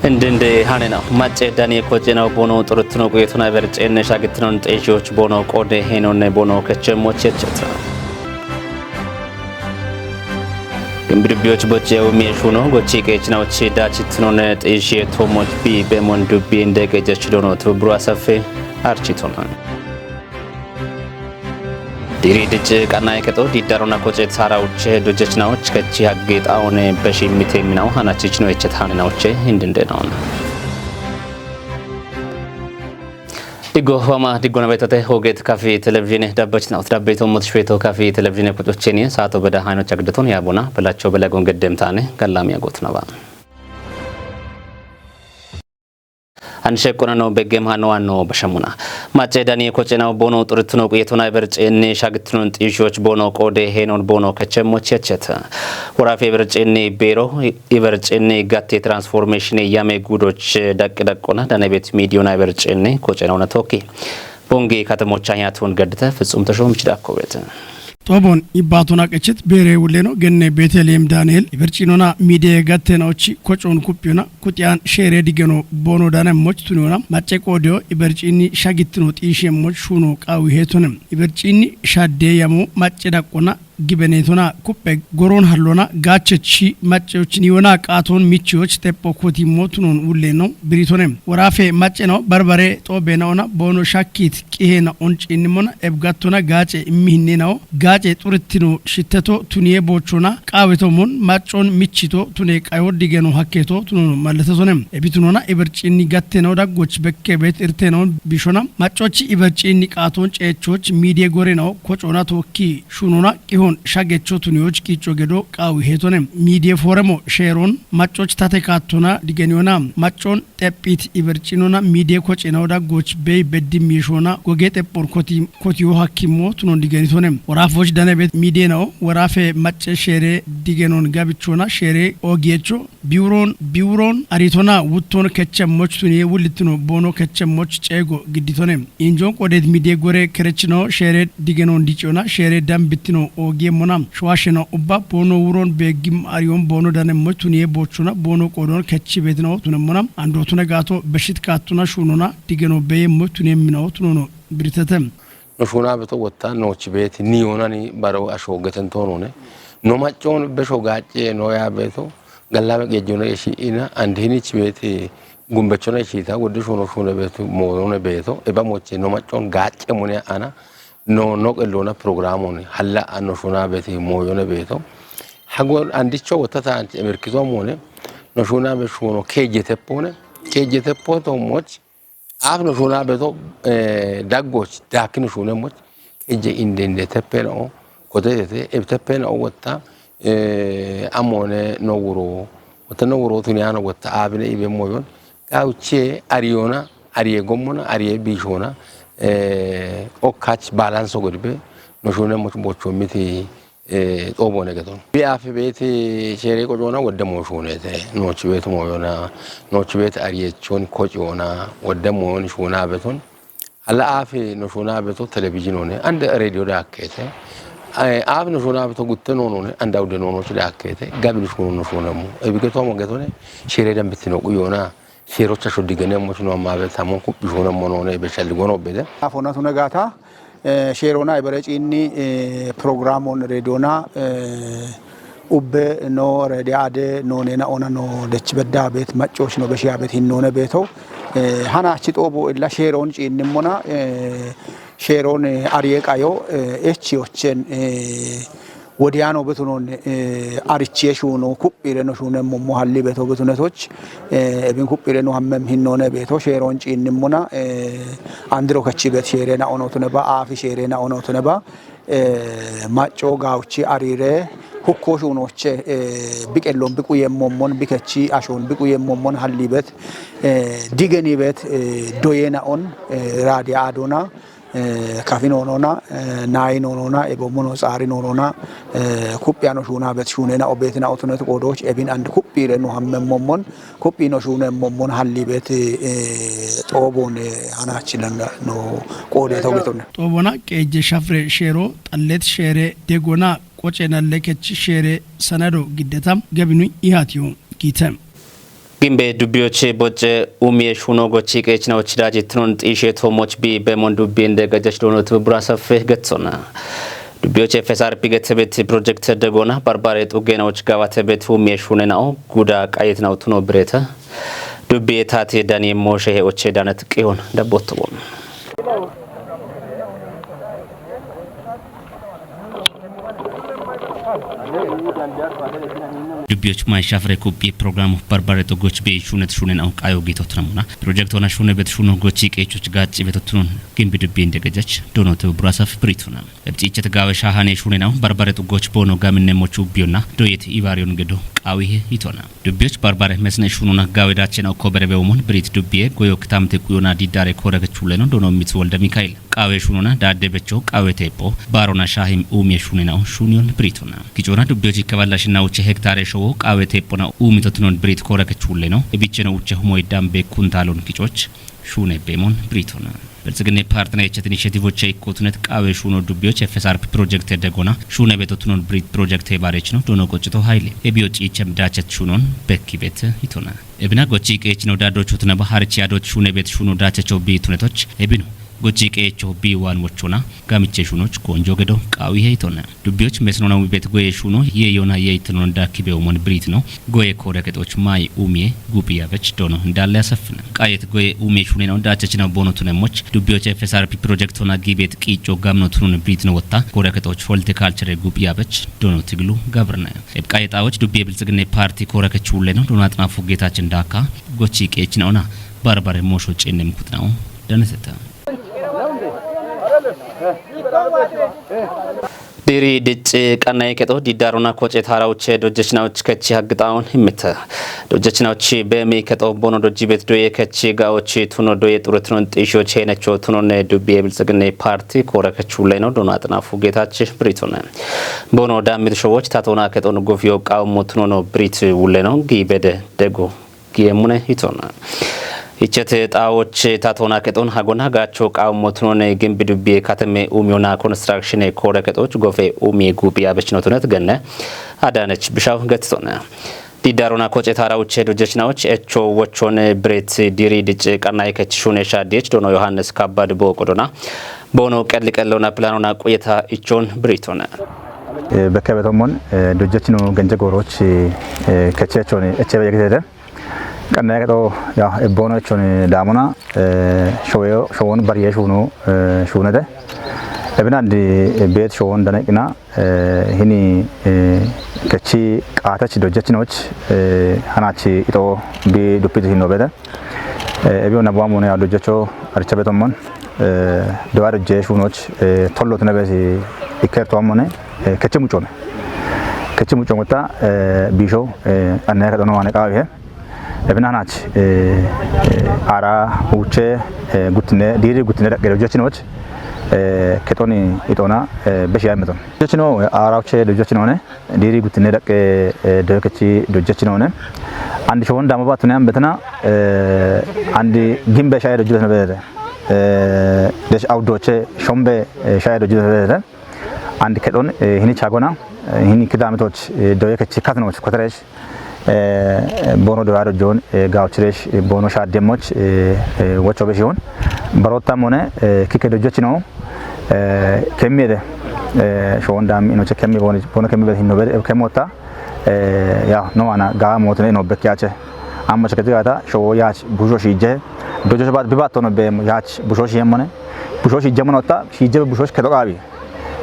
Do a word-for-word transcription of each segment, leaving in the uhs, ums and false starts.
Indinde hanena macce dani koce na bono turutno kuyetuna bercenne shagitnon xeeshiyoch bono qode henonne bono kechemmoch yecheta. Imbirbiyoch boche umi shuno gochi qechnawoch dachitnon xeeshiye tomoch bi bemon dubbi inde qechech dono tubru asafe architona. Diri dicci qanna eketo diddarona koce tara ucce dujjechna ucce kecci hagge xaone beshi mite minaw hanachich no echet hanina ucce hindinde nauna. Diggo fama diggona betote hoget kafi televizhine dabbach naut dabbeto mutshweto kafi televizhine kutucheni saato beda hayno chagdeton yabuna belacho belagon geddem tane gallami yagot naba. An shekkona no beggem hano anno bashamuna. Macce dani koce na bono turutno kuyetuna bercenne shagitnon xeeshiyoch bono qode henon bono kechemmoch yecheta. Warafe bercenne bero ibercenne gatte transformation yame gudoch daq daqona dane bet midiona ibercenne koce na una toki. Bongi katamocha yatun gadta fitsum tashom chidakko bet. Xobon ibbatona qechit bere wuleno genne Beteliyeem Daniel ibercinona mide gattena ochi kocon kupyona kutyan shere digeno bono dane moch tunona macce qodio ibercini shagitno xeeshiye moch shuno qawi hetonem ibercini shadde yamo macce daqona gibenetona kuppe goron hallona gachechi macce ochini yona qaton michioch teppo koti motunon wuleno biritonem warafe macce no barbare xobena ona bono shakkit qihena oncinimona ebgattona gace immihinnenawo gace xurittino shitteto tuniye bochona qawetomon maccon michito tune qayo digeno hakketo tunono malletetonem ebitunona ibercinni gatteno daggoch bekke bet irteno bishona maccochi ibercinni qaton ceechoch midiye gorenawo kocona tokki shunona qihon shagecho tuniyoch kicho gedo qawi hetonem midiye foremo sheeron maccoch tate kattona digeniona maccon Xephit ibercinona mide koce na oda goch bey beddi miishona goge xephor koti kotiyo hakkimo tunon digenitone. Worafoch danebet mide na'o worafe macce shere digenon gabichona shere ogiyecho biwuron biwuron aritona wutton kechem moch tuniye wulitino bono kechem moch ceego gidditone. Injon qodet mide gore kerechino shere digenon dicona shere dambitino ogiye mona. Showashena ubba bono wuron beggim ariyon bono danem moch tuniye bochona bono qodon kechi betino tunemona. Andotuna gato beshit kattuna shunona digeno beye moch tuniye minawo tunono biritetem. No shuna beto wotta nochi beti ni yonani baro asho geten tonone. No maccon besho gacce no ya beto gallame gejjona yeshi ina and hini chibeti gumbechona yeshita wodde shuno shune beto moyone beto eba moche no maccon gacce mone ana no no qellona programone halla ano shuna beti moyone beto. Hago andicho wotta tanti emerkizo mone no shuna be shuno kejete pone kejete poto moch. Af no shuna beto daggoch dakin shune moch. Kejje inde inde teppe no kotete eb teppe no wotta amone no wuro wotta no wuro tuni ano wotta abine ibe moyon. Gauche ariyona ariye gommona ariye bishona okkach balance godbe no shune moch bocho miti. Xoobone geton. Bi afi beeti sheere qocoona wodde mooshunete. Noochi beetu mooyona. Noochi beeti ariyechon kociona wodde mooyon shuuna beton. Alla afi no shuuna beto television one and radio daakkeete. Afi no shuuna beto gutte noonone and awde noonochi daakkeete. Gabi no shuuno no shuunemo. Ebi getomo getone sheere dambitino quyona. Sheerocha shoddi gene mochino amma be tamon kuphi shuuno monone be shalli gono bede. Afona tuna gata. Sheerona ibere ciinni programon rediona ubbe no rediade no nena ona no dech bedda bet maccosh no beshiya bet hinnone beto. Hana achi xoobo illa sheeron ciinni mona sheeron ariye qayo echi ochen wodiyano betunon arichiye shuno kuphire no shunemmo halli beto betunetoch. Ebin kuphire no hammem hinnone beto sheeron ciinni mona andiro kachi bet sheere na ono tune ba afi sheere na ono tune ba. Macco gauchi arire hukko shunoche biqellon biquyemmommon bikechi ashon biquyemmommon halli bet digeni bet doyena on radiya adona. Kafi noonona nayi noonona ebommono xaari noonona kuphiyano shuuna bet shuunena obetina otunet qoodoch ebin and kuphire no hammemmommon kuphino shuunemmommon halli bet xoobon hanachilan no qoode togetone. Xoobona qeejje shafre sheero xallet sheere degona qoce nalle kech sheere sanado giddeta gabinu ihatiyo giite. Gimbe dubbiyoche bocce umiye shuno gochi qeechinawoch daje tunon xiishe toomoch bi bemon dubbi inde gajach doono tibubura safe gethona. Dubbiyoche F S R P gethebet project degona barbare xuggeenawoch gawatebet umiye shunena'o guda qayetinaw tuno bireta. Dubbi etate Dani Moshe he oche danet qiyon dabbotobon. Dubbiyoch maysha fre kuppi programu barbare xugoch be shunet shunen au qayo gito tunamuna. Project ona shune bet shuno gochi qeechoch gachi beto tunon gimbi dubbi inde gajach doono tibubura safe brituna. Ebciichet gawe shahane shunena'o barbare xugoch boono gaminne mochu biyonna doyet ibaariyon gedo qawihe itona. Dubbiyoch barbare mesne shununa gawe dachena okko berebe umon birit dubbiye goyo kitamte quyona didare koreke chuleno doono mit wolde Mikael. Qawe shunona dadde becho qawe tepo barona shahim umiye shunena'o shuniyon britona. Kicona dubbiyoch ikkaballa shinna uche hektare showo qawe tepona umito tunon birit koreke chuleno. Ebicheno uche humoy dambe kuntalon kicoch shune bemon britona. Bilxigine partner echet initiative oche ikkotunet qawe shuno dubbiyoch F S R P project degona shune beto tunon brit project ebarechno doono qoccito hayle. Ebiyoch ichem dachet shunon bekki bet itona. Ebina gochi qeechino dadochut naba harchi adoch shune bet shuno dachecho bi tunetoch. Ebino gochi qeecho bi wan wochona gamiche shunoch konjo gedo qawi he itona. Dubbiyoch mesnona wi bet goye shuno ye yona ye itonon dakki be umon britno. Goye kore ketoch may umiye gubiya bech doono ndalle asafna. Qayet goye umiye shuneno dachechina boono tunemoch dubbiyoch F S R P project ona gibet qiicho gamno tunon britno wotta kore ketoch horticulture gubiya bech doono tiglu gabrna. Eb qayet awoch dubbiye Bilxigine parti koreke chuleno doono atnafu getachen daka gochi qeechina ona barbare mosho cennem kutnao daneteta. Diri dicci qannaye kexo diddarona koce tarawoche dojjechinawoch kechi haggixawon himmite. Dojjechinawoch bemi kexo bono dojjibet doye kechi gawoch tuno doye xuretinon xiishiyoch henecho tunonne dubbiye Bilxigine parti kore kechi wulleno doono atnafu getache britone. Bono dammit showoch tatona kexon gufiyo qawmo tunono brit wulleno gibede dego. Giyemune hitona. Ichete xawoch tatona kexon hagona gacho qawmo tunone gimbi dubbiye kateme umiyona construction kore kexoch gofe umiye gubiya bechinotunet genne. Adanech bishaw getitone. Diddarona koce tarawoche dojjechinawoch echo wochone bret diri dicci qannaye kechi shune shadiyech doono Yohannes kabbad bo qodona. Boono qelli qellona planona quyeta ichon britone. Bekkebetomon dojjechino genje gooroch kechechon echebe yegitete. Qannaye kexo ya ebbono echon damona showeyo showon bariye shuno shunete. Ebinandi bet showon daneqina hini kechi qaatech dojjechinoch hanach ixo bi duppit hinobete. Ebiyo nabuwa mone ya dojjecho aricha betomon dowa dojje shunoch tollo tunebesi ikerto amone kechi mucone. Kechi mucon wota bisho qannaye kexono wane qawihe. Ebina hanach ara uche guttine diri guttine daqe dojjechinoch kexoni ixona beshi aymeton. Dojjechino ara uche dojjechinone diri guttine daqe doye kechi dojjechinone. Andi showon damo batune ambetena andi gimbe shaye dojjechinone bete. Desh awdoche shombe shaye dojjechinone bete. Andi kexon hini chagona hini kidamitoch doye kechi katinoch koteresh bono doya dojjon gawochiresh bono shaddemoch wocho beshihon. Barota mone kike dojjechino kemmiyede showon dam inoche kemmi bono kemmi bede hinno bede kemmota. Ya no ana ga motene ino bekkiyache. Amma cheketi gata showo yach busho shije. Dojjo bat bibat tono be yach busho shiyemone. Busho shije monota shije busho kedo qawi.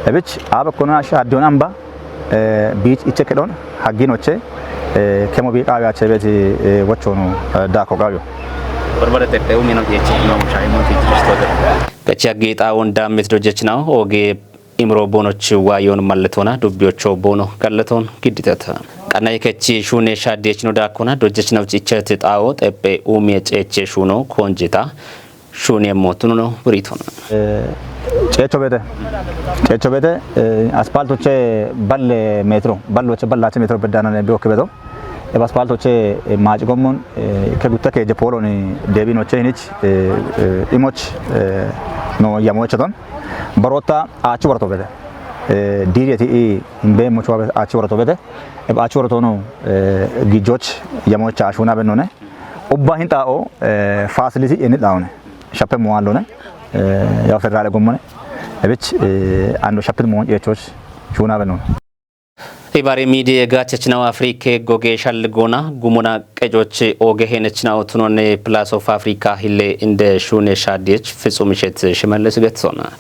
Ebich abe kono ash addion amba bich iche kedon hagginoche kemo bi qawi ache beti wochono dako qawi. Barbare tepe umino yeche no mucha imo ti jisto. Kechi haggi xawon dammit dojjechinawo oge imro bonoch wayon malletona dubbiyocho bono galleton gidditeta. Qannaye kechi shune shadiyechino dakona dojjechinaw cichete xawo tepe umiye ceche shuno konjeta. Shune motuno britona. Cecho bete. Cecho bete aspaltoche balle metro balloche ballache metro bedana ne biyo kebeto. Eba aspaltoche maci gommon ke gutta keje poloni debinoche hinich imoch no yamoche ton. Barota achi warato bete. Diri eti i imbe mochwa achi warato bete. Eba achi warato no gijoch yamoche ashuna benone. Ubba hin xaa'o, eh, faasilisi eni xaa'one. Shappe muwaalone. Eh, yaw ferraale gommone. Ebich, eh, ando shappit muwon ceechoch shuuna benone. Ibaare miidiye gaachechinaw Afrike goge shalgoona gumuna qejoch ooge heenechinaw tunone Plus of Africa hille inde shuune shaadiyech Fitsum Ishet Shimellis getsona.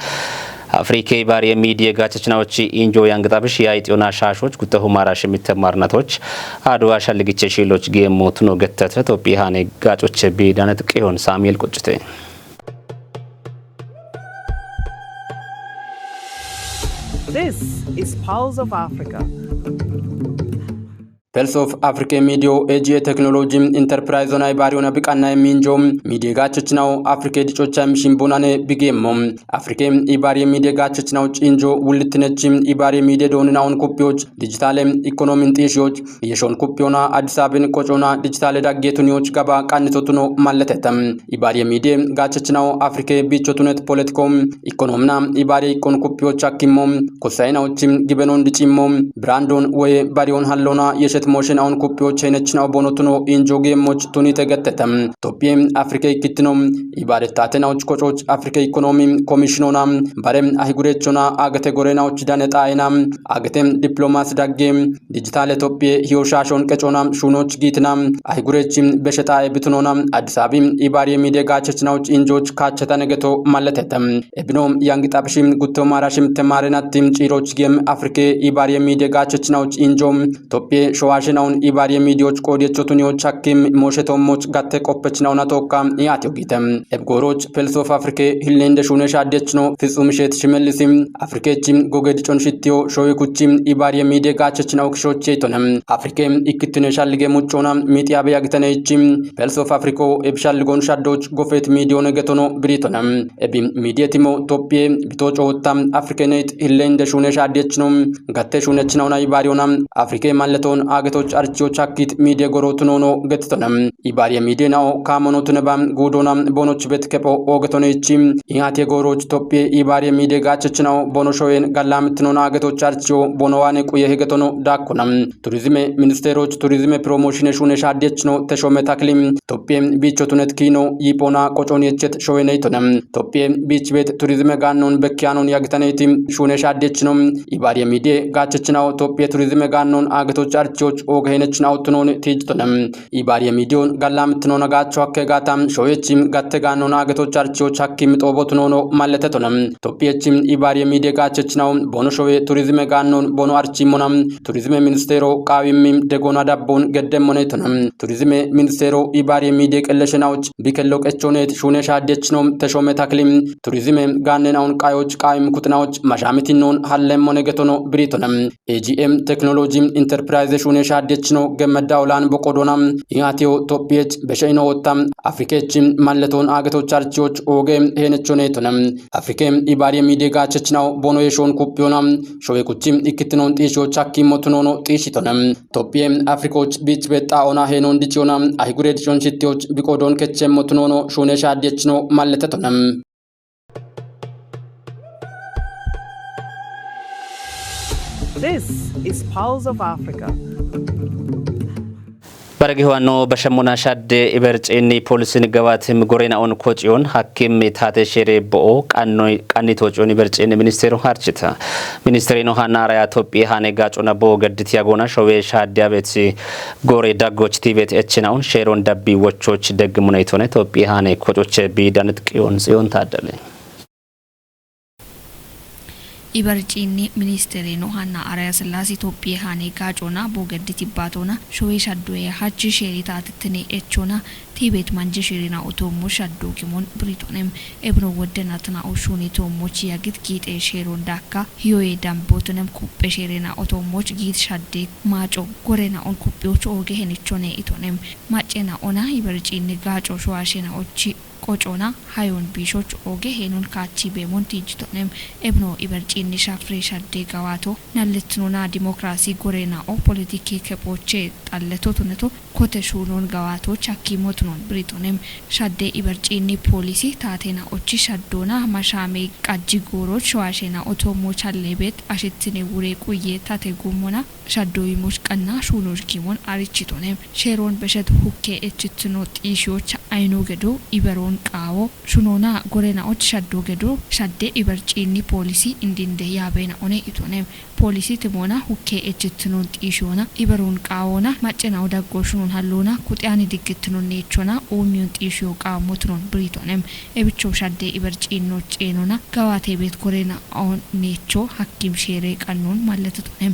Afrike ibaare miidiye gaachechinawoch injo yangxabish yaayixiyona shaashoch guttehu maarash mitte maarnatoch aduwa shalgiche shiiloch giyemotuno gettete Tophiya hane gaacoche biidanet qiyon Samuel Quccite. This is Pulse of Africa. Pulse of Africa Midiyo A G A Technology Enterprise ona ibaari ona biqanna eminjo midiye gaachechinawo Africa dicocha emishin bonane bigeemmo. Africa ibaari midiye gaachechinawo ciinjo wullittinechi ibaari midiye dooninawoon kuppiyoch dijitaale ikoonomin xiishiyoch yeshon kuppiyoona Addis Ababin qocoona dijitaale daggeetuniyoch gaba qannitotuno malleteta. Ibaari midiye gaachechinawo Africa biichotunet politiko ikoonomina ibaari ikon kuppiyoch hakkimmo kossayinawochi gibenon dicimmo brandon woye bariyon halloona yeshet mooshenawon kuppiyoch heenechinawo bonotuno injo geemmoch tunite getteta. Tophiye Africa ikkittino ibaare taatenawoch qococh Africa ikoonomi komishinona bare ahigurechona agate gorenawoch dane xaayena agate diplomasi dagge dijitaale Tophiye hiyo shaashon qecoona shuunoch giitina ahigurechi beshe xaaye bitunona Addis Ababi ibaari midiye gaachechinawoch injoch kaacheta negeto malleteta. Ebino yangxabish gutto maarashim temaarenattim ciiroch gem Afrike ibaari midiye gaachechinawoch injo Tophiye showaashenawon ibaari midiyoch qoodiyechotuniyoch hakkim mooshetommoch gatte qoppechinawona tookka yaatiyo giite. Ebgooroch Pulse of Africa hillende shuune shaadiyechino Fitsum Ishet Shimellis Afrikechi goge dicon shittiyo showe kuchi ibaari midiye gaachechinawo kishoch yeitone. Afrike ikkittine shallige muccoona miixiyabe yagitanechi Pulse of Africa eb shalligon shaddoch gofet midiyoone getono biritone. Ebi midiyetimo Tophiye bito cowotta Africa neyit hillende shuune shaadiyechino gatte shuunechinawona ibaariyona Africa malletoon agetoch archiyoch hakkit midiye gorotunono getitone. Ibaariye midiye nawo kaamono tuneba guudoona bonoch bet kepho oogetonechi iyaatiye gooroch Tophiye ibaariye midiye gaachechinawo bono showen gallamitinoona agetoch archiyo bono waane quye hegetono daakkona. Turizime ministeroch turizime promoshine shuune shaadiyechino Teshoome Taklim Tophiye biichotunet kiino yiiphoona qocoon yechet showe neytone. Tophiye biich bet turizime gaannon bekkiyanon yagitaneyti shuune shaadiyechino ibaariye midiye gaachechinawo Tophiye turizime gaannon agetoch archiyoch ooge heenechinawo tunoon tiijitone. Ibaariye midiyon gallamitinoona gaacho hakke gaata showechi gatte gaannon agetoch archiyoch hakkim xoobotunono malletetone. Tophiyechi ibaariye midiye gaachechinawo bono showe turizime gaannon bono archimmona turizime ministero qaawimmi degoona dabbon geddemmoneytona. Turizime ministero ibaariye midiye qelleshenawoch bikello qechonet shuune shaadiyechino Teshoome Taklim turizime gaannenawon qayoch qaawim kutinawoch mashaamitinnon hallemmone getono biritona. A G M Technology Enterprise shuune shaadiyechino gemmedda olan boqodoona iyaatiyo Tophiyech beshe ino wotta Afrikech malletoon agetoch archiyoch ooge heenechoneytona. Afrike ibaariye midiye gaachechinawo bono yeshon kuppiyoona showe kuchi ikkitinoon xiishiyoch hakkimmotunono xiishitona. Tophiye Afrikoch biich bexxaa'ona heenon dichiyoona ahigure dichon shittiyoch biqodoon kechemmotunono shuune shaadiyechino malletetona. This is Pulse of Africa. Baragi huwanno bashemuna shadde iberciinni polisin gawatim gorena'on kociyon hakkim taate shere bo'o qannoy qannito ciyon iberciinni ministeero harchita. Ministeerino hanna araya Tophiye hane gacona bo'o gadditi yagona showe shadde abeti gore daggoch tibet echina'on sheron dabbi wochoch degmunaytone Tophiye hane kocoche bidanit qiyon tsiyon taddale. Ibarciinni ministeerino hanna araya Sillaase Tophiye hane gacona bo'o gadditi batona showe shaddoye hachi sheri taatittine echona tibet manje sherina otoommo shaddo kimon biritonem ebno woddenatina oshuni toommoch yagit giite sheron dakka hiyoye dambotonem kuppe sherina otoommoch giit shadde maaco gorena'on kuppiyoch ooge henichone itonem macena'ona ibarciinni gaco showa shena'ochi qocona hayon biishoch ooge heenon kaachi beemon tiijitonem ebno ibarciinni shafre shadde gawato nallettinona dimokiraasi gorena'o politiki kephoche xalletotuneto kote shuunon gawato chakkimotu Biritonem shadde ibarciinni poolisi taatena ochi shaddoona mashaame qajji gooroch showaashena otoommo challe beet ashittine wure quye tate gummona shaddo yimoch qanna shuunoch giwon arichitonem sheeroon beshet hukke echittino xiishiyocha ayino gedo iberoon qaawo shunoona gorenaoch shaddo gedo shadde ibarciinni poolisi indinde yaabeena one itonem. Poolisi timoona hukke echittinoon xiishiyoona iberoon qaawoona maccena odaggo shunoon halloona kuxiyani diggittinoon neechona uumiyoon xiishiyo qaammotunoon biritonem. Ebicho shadde ibarciinno ceenona gawaate beet gorena oon neecho hakkim sheere qannoon mallatitonem.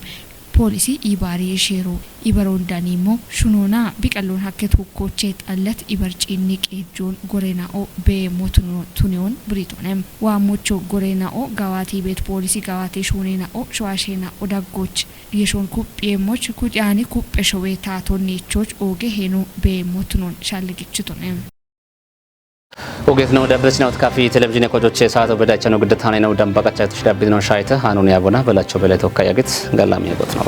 Poolisi ibaari sheero ibaroon daniimmo shunoona biqalloon hakket hukkoche xallet ibarciinni qeejjoon gorena o beemmo tuno- tuniyoon biritonem. Waammocho gorena o gawaati beet poolisi gawaate shuunena o showaashena odaggoch yeshoon kuphiyeemmoch kuxiyani kuphe showe taaton neechoch ooge heeno beemmo tunoon shalligichitonem. Ogeet no dabbesinaut kafi televizhiine kojoche saato bedacha no giddatane no dambaqacha tush dabbino shaite hanun yabona belacho bele tokka yagit gallam yagot no.